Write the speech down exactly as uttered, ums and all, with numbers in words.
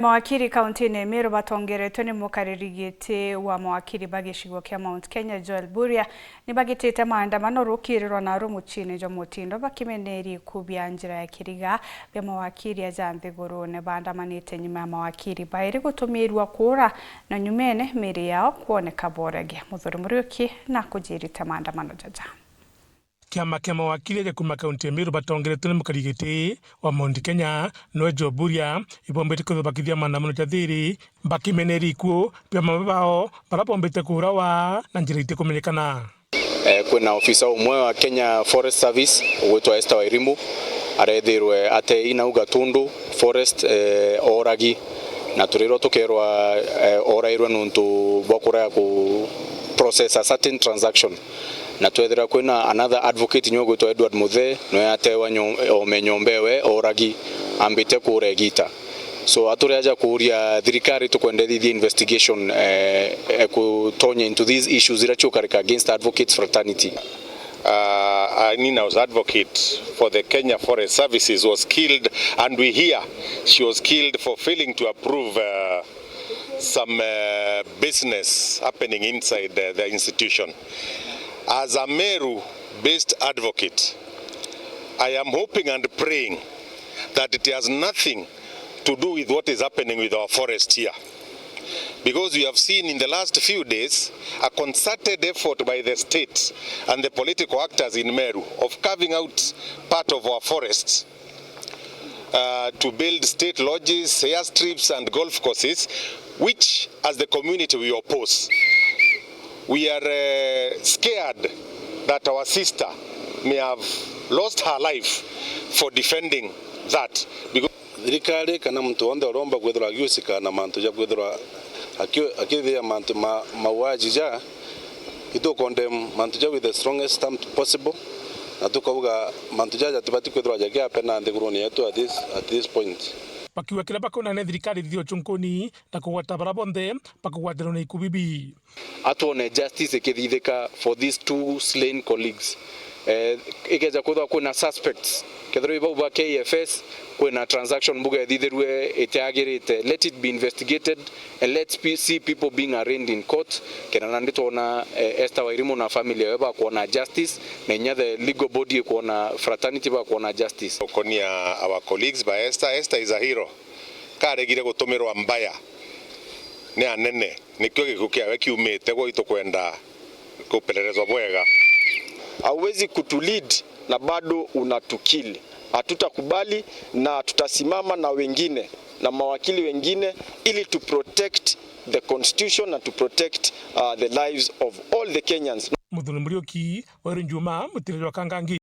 Mawakiri kaunti-ini ya Meru batongeretwe ni mukariri giti wa mawakiri ba gicigo kia Mount Kenya, Joel Buria, ni bagitite maandamano rukirirwa naru muciini jwa Mutindo, bakimeneria ikuu bia njira ya kiriga bia mawakiri aja nthigurune. Baandamanite nyuma ya mawakiri bairi gutumirwa kuura, na nyumene miiri yao kwoneka Boregi. Muthuri Muriuki na kujirite maandamano jaja. Kiama kia mawakiri aja kuuma kaunti ya Meru batongeretwe ni mukariri giti wa Mount Kenya, noe Joel Buria, ibombite kwithirwa bakithia maandamano ja thiri, bakimeneria ikuu bia mama bao baria bombite kuurawa na njira itikumenyekana. Eh, kwina ofisa umwe wa Kenya Forest Service ugwitwa Esther Wairimu arethirwe atei nau Gatundu Forest, eh, ooragi, na turirwa tukerwa, eh, oorairwe nontu bwa kurega ku process a certain transaction. Na twethira kwina another advocate nyo gwitwa Edward Muthee, noe atewa nyo-, ome nyomba ewe ooragi, ambite kuura igita. So aturi aja kuuria thirikari tukwenda ithithie investigation, eh, eh, kutonya into these issues iria ciukarika against advocates fraternity. Uh, Anina's advocate for the Kenya Forest Services was killed, and we hear she was killed for failing to approve, uh, some, uh, business happening inside the, the institution. As a Meru-based advocate, I am hoping and praying that it has nothing to do with what is happening with our forest here. Because we have seen in the last few days a concerted effort by the state and the political actors in Meru of carving out part of our forests, uh, to build state lodges, airstrips, and golf courses, which, as the community, we oppose. We are, uh, scared that our sister may have lost her life for defending that. Because thirikari kana muntu wonthe uromba kwithirwa agihusika na mantu ja kwithirwa aki-, akithithia mantu ma mauaji ja, itu condemn mantu ja with the strongest term possible, na tukauga mantu ja jatibati kwithirwa jakiapena nthiguruni yetu at this, at this point. Bakiuga kiria bakwona ni thirikari ithithie ucunkuni na kugwata baria bonthe bakugwatirwa na ikuu bibi. Atwone justice ikithithika for these two slain colleagues. Eh, ikeja kwithirwa kwina suspects, kethirwa i bau ba K F S, kwina transaction mbuga ithithirue itiagirite, let it be investigated and let's pe-, see people being arraigned in court. Kenda nandi twona, eh, Esther Wairimu na family yawe bakwona justice, na inya the legal body ikwona, fraternity bakwona justice. Ukonia our colleagues ba Esther, Esther is a hero. Karegire gutumirwa mbaya ni anene. Nikio gikuu kiawe kiumite, gwe itukwenda kupelelezwa bwega. Hauwezi kutulead na bado unatukili. Hatutakubali na tutasimama na wengine, na mawakili wengine, ili to protect the constitution na to protect, uh, the lives of all the Kenyans. Muthuri Muriuki, Wairu Njuma, Mutiri jwa Kangangi.